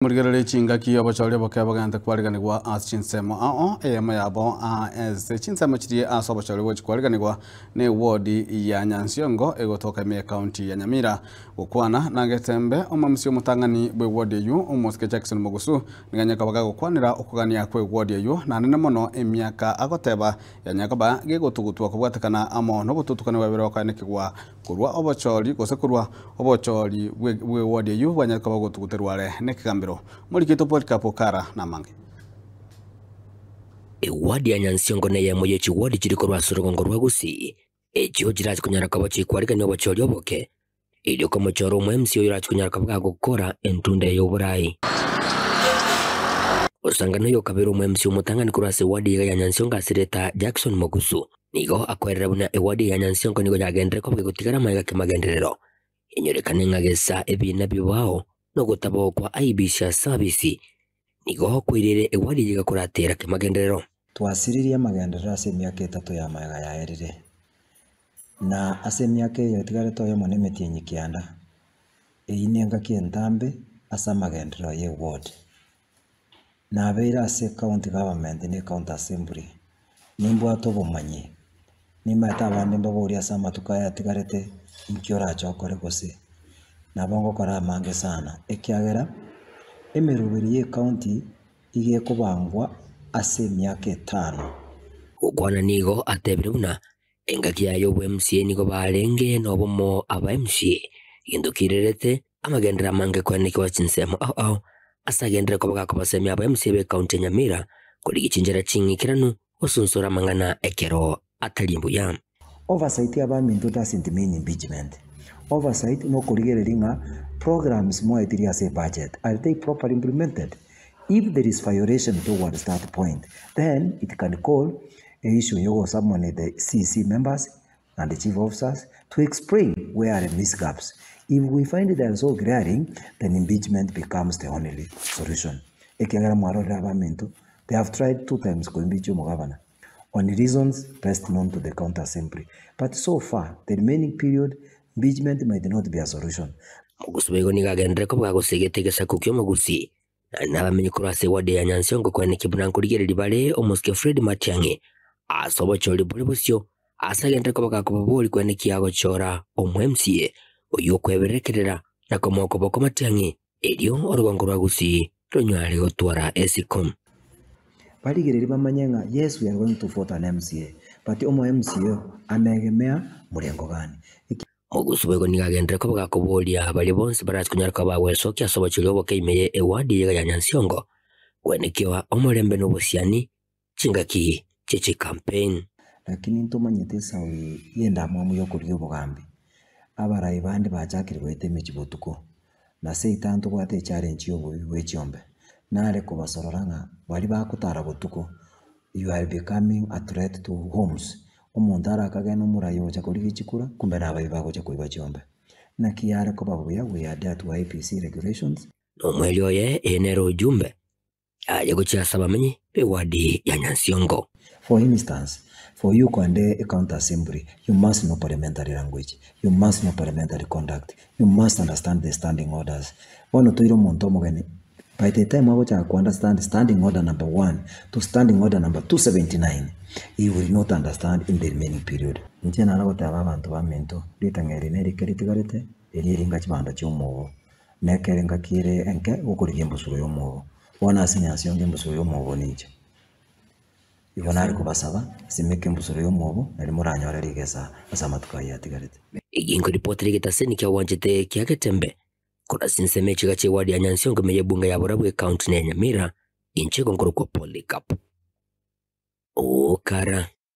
Morigererie chingaki obochori oboke bogente kwariganigwa ase chinsemo ao, eyemo yabo ase chinsemo chiria ase obochori gochi kwariganigwa ne ewodi ya Nyansiongo egotoka ime ekaunti ya Nyamira. Gokwana na Getembe, omomusi omotang'ani bw'ewodi eywo omosike Jackson Mogusu nigo anyare koba gagokwanera okogania kw'ewodi eywo nanene mono emiaka agoteba yanyare koba gegotugutwa kobwatekana amo nobotutukani bwabere gokaenekigwa Korwa obochori, gose korwa obochori bw'ewodi eyio bwanyare koba ogotuguterwa are nekegambero. Morikito Polycarp Okara namange. Ewadi ya Nyansiongo neyemo ye chiwodi chiri korwa ase orogongo rwa Gusii, echio chirache konyara koba chikwarigania obochori oboke, erio komochora omo MC oyo orache konyara koba gagokora entunda eye y'oborai. Osangana oyo okabeire omo MC omotang'ani korwa ase ewadi iga ya Nyansiongo ase erieta Jackson Mogusu. Nigo akwerera buna ewadi ya Nyansiongo nigo yagenderere koba gegotigara amaiga kemagenderero, enyorekane ng'a gesa ebiina bibao na ogotabao kwa IEBC ase abisi nigo koirire ewadi eye gakoratera kemagenderero. Twasiririe amagenderero ase emiaka etato y'amaega yaerire, na ase emiaka eye etigarete oyomo nemetienyi kianda. Eyio nengaki entambe ase amagenderero y'eward. Nabeire ase county government na ecounty assembly, nimbwate obomanyi, nimaete abande mbaborie ase amatuko aya atigarete inki orache okore gose, nabo ngokora amange sana, ekiagera emeroberi ya ecounty iga ekobangwa ase emiaka etano. Gokwana nigo atebire buna engaki yaye obwa-MCA nigo barenge nobomo aba MCA, gento kirerete Amagenderero amange koenekiwa chinsemo ao ao ase agenderere koba gakobasemia aba MC b'ecounty ya Nyamira korigia chinchera ching'ikeranu gosunsura amang'ana ekero atari mbuya. Oversight y'abaminto doesn't mean impeachment. Oversight nokorigereria ng'a programs mwaetirie ase ebudget are they properly implemented? If there is violation towards that point then it can call a issue yogosummon the CEC members and the chief officers to explain where are the misgaps. If we find they are so glaring, then impeachment becomes the only solution. Ekiagera mwarorire abaminto, they have tried 2 times koimpeach omogavana on reasons best known to the county assembly. But so far, the remaining period, impeachment might not be a solution. Mogusu boigo nigo agenderere koba gagosegete egesaku ki'omogusi, na nabamenye korwa ase ewadi ya Nyansiongo koenekia buna nkorigereria bare omosike Fred Matiang'i ase obochori bore bosio ase agenderere koba gakobaboria koenekia agochora omo MCA oyio okweberekerera na komoa okoboko Matiang'i erio orogongo rwa Gusii ronyare gotwara esiko. Barigereria bamanye ng'a yes we are going to vote an MCA but omo MCA anegemea murengo gani. Mogusu boigo nigo agenderere koba gakoboria baria bonsi barache konyara koba bagwesokia ase obochori oboke ime ye ewadi eye ya Nyansiongo kwenekiwa omorembe na obosiani chingaki chie chicampaign. Lakini ntomanyete esauri y'endamwamu y'okorigia obogambi, abarai bande bachakire goeta emechie botuko, na seita ntobwate echallenge y'oboibi bwa echiombe, nare kobasorora ng'a baria bagotara botuko, you are becoming a threat to homes. Omonto arakagenda omorai ogocha korigia chikura, kumbe nabaibi bagocha koiba chiombe. Naki yare koba buya we adhere to IEBC regulations. Nomweri oye eye nere ojumbe aye gochia ase abamenyi b'ewadi ya Nyansiongo. For instance, for you koende county assembly, you must know parliamentary language, you must know parliamentary conduct, you must understand the standing orders. Bono toire omonto omogeni, by the time agochaka ku understand standing order number 1 to standing order number 279, he will not understand in the remaining period. Inche nare goteba abanto baminto, ritang'a eri nerike ritigarete, eri eringa chibando chi'omogo, nekere ngaki ere enke gokorigia embusuro y'omogo. Bono ase Nyansiongo embusuro y'omogo ninche. Igo nare kobasaba, simeka embusuro y'omogo, nario moranyore rigesa ase amatuko ayio atigarete. Eginko ripoti rigetaseni kiagwanchete kia Getembe korwa chinsemo echiga chi'ewadi ya Nyansiongo ime y'ebunge ya Borabu ecounty ne Nyamira inche nkorokwa Polycarp Okara.